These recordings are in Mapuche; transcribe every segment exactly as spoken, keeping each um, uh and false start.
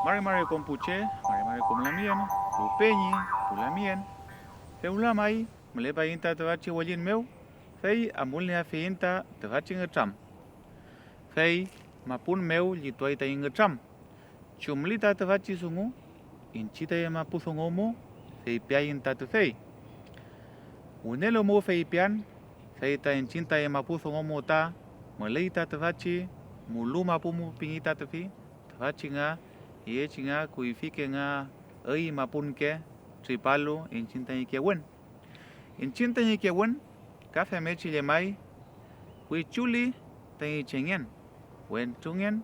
Mari mari kom pu che, mari mari kom lamngen, pu peñi, pu lamngen, fewla may mülepaiñ ta tüfachi wellin mew, fey amulnieafiyiñ ta tüfachi ngütram. Fey mapun mew llituay taiñ ngütram. ¿Chumli ta tüfachi dungu? Iñchiñ taiñ mapu dungu mu feypiaiñ ta tüfey. Wünelu mu feypian, fey ta iñchiñ taiñ mapu dungu mu ta müley ta tüfachi mulu mapu mu pingi ta tüfi, tüfachi nga, iyechi nga, kuyfike nga, üy mapunke tripalu iñchiñ taiñ kewün. Iñchiñ tañi kewün ka femngechi llemay wichuli tañi chengen, wentrungen,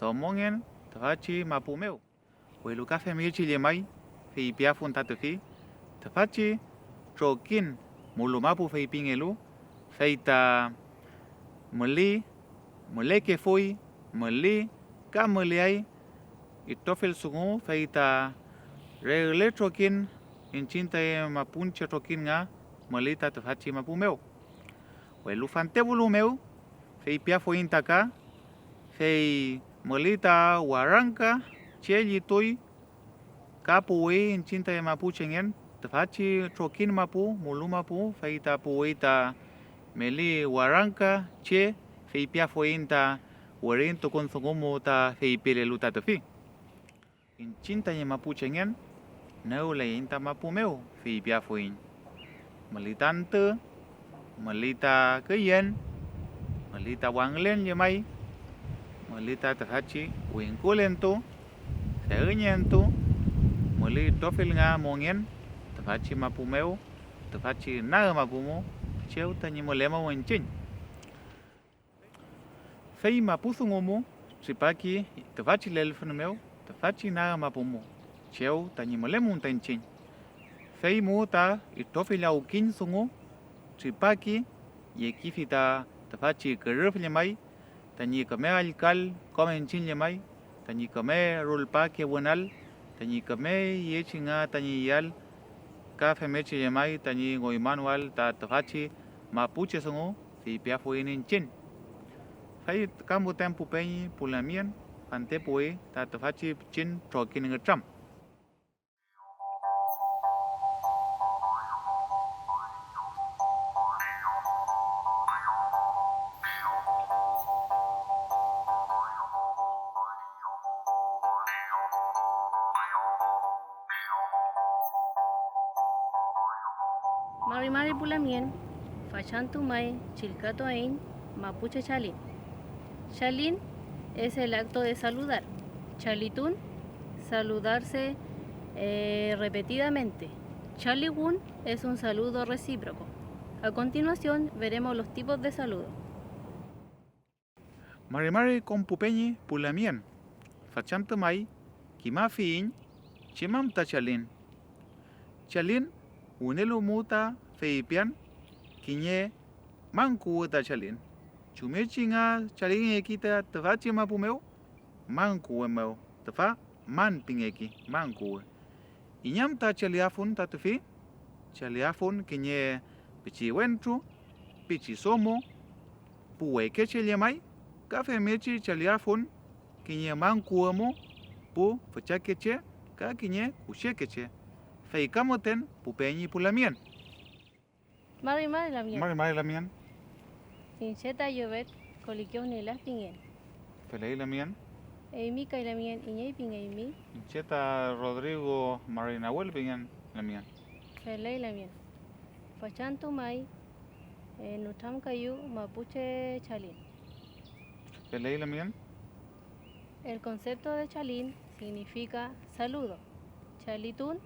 domongen tüfachi mapu mew, welu ka femngechi llemay feypiafun ta tüfi, tüfachi trokiñ mulu mapu feypingelu, fey ta müli, mülekefuy, müli ka müleay itrofill dungu, fey ta regle trokiñ iñchiñ taiñ mapunche trokiñ nga müli ta tüfachi mapu mew. Welu fantewülu mew feypiafuiñ ta ka, fey müli ta warangka che llituy ka puwi iñchiñ taiñ mapuchengen tüfachi trokiñ mapu, mulu mapu, fey ta puwi ta meli warangka che feypiafuiñ ta wirintukun dungu mu ta feypilelu ta tüfi. Iñchiñ tañi mapuchengen nüwleiñ ta mapu mew feypiafuiñ. Müli ta antü, müli ta küyen, müli ta wangülen llemay, müli ta tüfachi wingkulentu, deüñentu, müli itrofill nga mongen tüfachi mapu mew, tüfachi nag mapu mu, chew tañi mülemum iñchiñ. Fey mapu dungu mu tripaki tüfachi lelfün mew, tüfachi nag mapu mu, chew tañi mülemum ta iñchiñ. Fey mu ta itrofill awkiñ dungu tripaki, yekifi ta tüfachi kürüf llemay, tañi küme allküal kom iñchiñ llemay, tañi küme rulpakewünal, tañi küme yechi nga tañi iyael, ka femngechi llemay tañi ngoymanoael ta tüfachi mapuche dungu, feypiafuiñ iñchiñ. Fey ka müten pu peñi pu lamngen, fantepuwi ta tüfachi pichin trokiñ ngütram. Mari mari pu lamngen, fachantü may chillkatuaiñ mapuche chalin. Chalin es el acto de saludar. Chalitun, saludarse, eh, repetidamente. Chaliwün es un saludo recíproco. A continuación veremos los tipos de saludo. Mari mari kom pu peñi pu lamngen, fachantü may kimafiyiñ chem am ta chalin. Chalin wünelu mu ta feypian kiñe man kuwü ta chalin. ¿Chumngechi nga chalingeki ta tüfachi mapu mew? Man kuwü mew, tüfa man pingeki, man kuwü. ¿Iney am ta chaliafun ta tüfi? Chaliafun kiñe pichi wentru, pichi domo, pu wekeche llemay, ka femngechi chaliafun kiñe man kuwü mu, pu füchakeche ka kiñe kushekeche, fey ka müten pu peñi pu lamngen. Mari mari lamngen. Mari mari lamngen. Iñche ta Llobet Kolikewniela pingen. Feley lamngen. Eymi kay lamngen, ¿iney pingeymi? Iñche ta Rodrigo Marinawel pingen lamngen. Feley lamngen. Fachantü may, eh, nütramkayu mapuche chalin. Feley lamngen. El concepto de chalin significa saludo. Chalitun,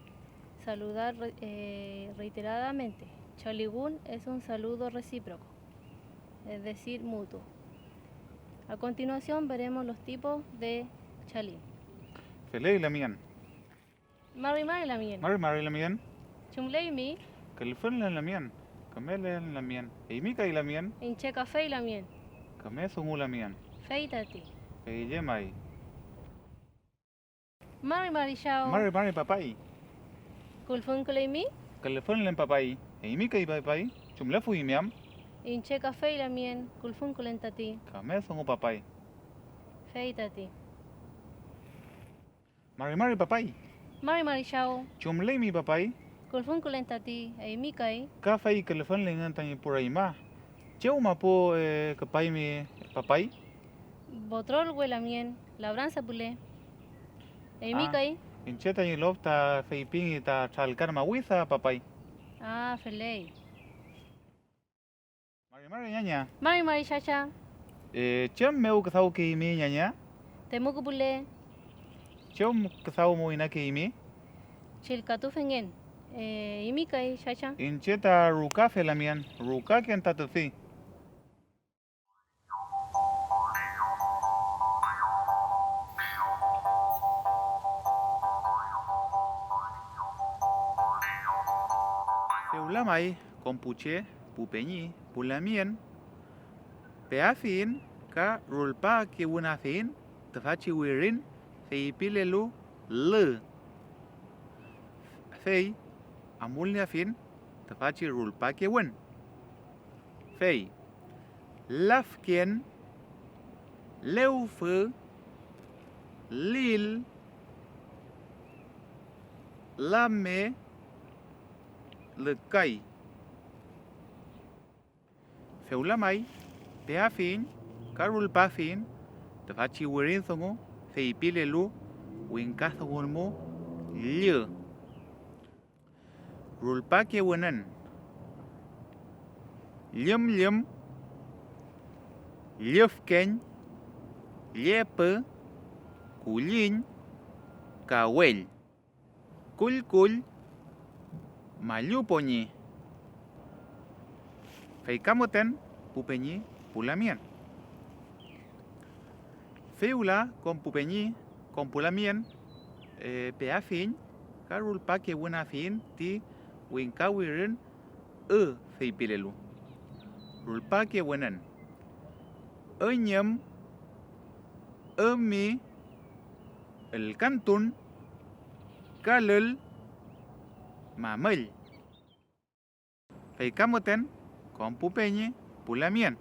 saludar re- eh, reiteradamente. Chaliwün es un saludo recíproco, es decir, mutuo. A continuación veremos los tipos de chalin. Feley lamngen. Mari mari lamngen. Mari mari lamngen. Chumleymi. Külfünlen lamngen. Kümelen lamngen. Eymi kay lamngen. Iñche kafey lamngen. Küme dungu lamngen. Fey tati. Fey llemay. Mari mari chaw. Mari mari papay. Külfünküleymi. Külfünlen papay. Eymi kay papay. Chumlefuymi am. Iñche kafey lamngen. Külfünkülen tati. Küme dungu papay. Fey tati. Mari mari papay. Mari mari chaw. Chumleymi papay. Külfünkülen tati, eymi kay. Ka fey külfünleyngün tañi pu reñma. Chew mapu, eh, küpaymi papay. Botrol we lamngen, labranza püle. Eymi kay. Iñche tañi lof ta feypingi ta tralkan mawida papay. Ah, feley. Mari mari ñaña. Mari mari chacha. Eh, ¿chem mew küdawkeymi ñaña? Temuko püle. ¿Chem küdaw mu inakeymi? Chillkatufengen. Eh, eymi kay chacha. Iñche ta rukafe lamngen, rukaken ta tüfi. Fewla may kom pu che, pu peñi, pu lamngen, peafiyiñ ka rulpakewünafiyiñ tüfachi wirin feypilelu lü. Fey amulnieafiñ tüfachi rulpakewün. Fey lafken, lewfü, lil, lame, lükay. Fewla may, peafiyiñ ka rulpafiyiñ tüfachi wirin dungu feypilelu wingkadungun mu llü. Rulpakewünün, llümllüm, llüfkeñ, llepü, kulliñ, kawell, kullkull, mallu poñi. Fey ka müten pu peñi pu lamngen. Fey wüla kom pu peñi kom pu lamngen, eh, peafiyiñ ka rulpakewünafiyiñ ti wingka wirin ü feypilelu. Rulpakewünün, üñüm, ümi, ülkantun, kalül, mamüll. Fey ka müten kom pu peñi pu lamngen.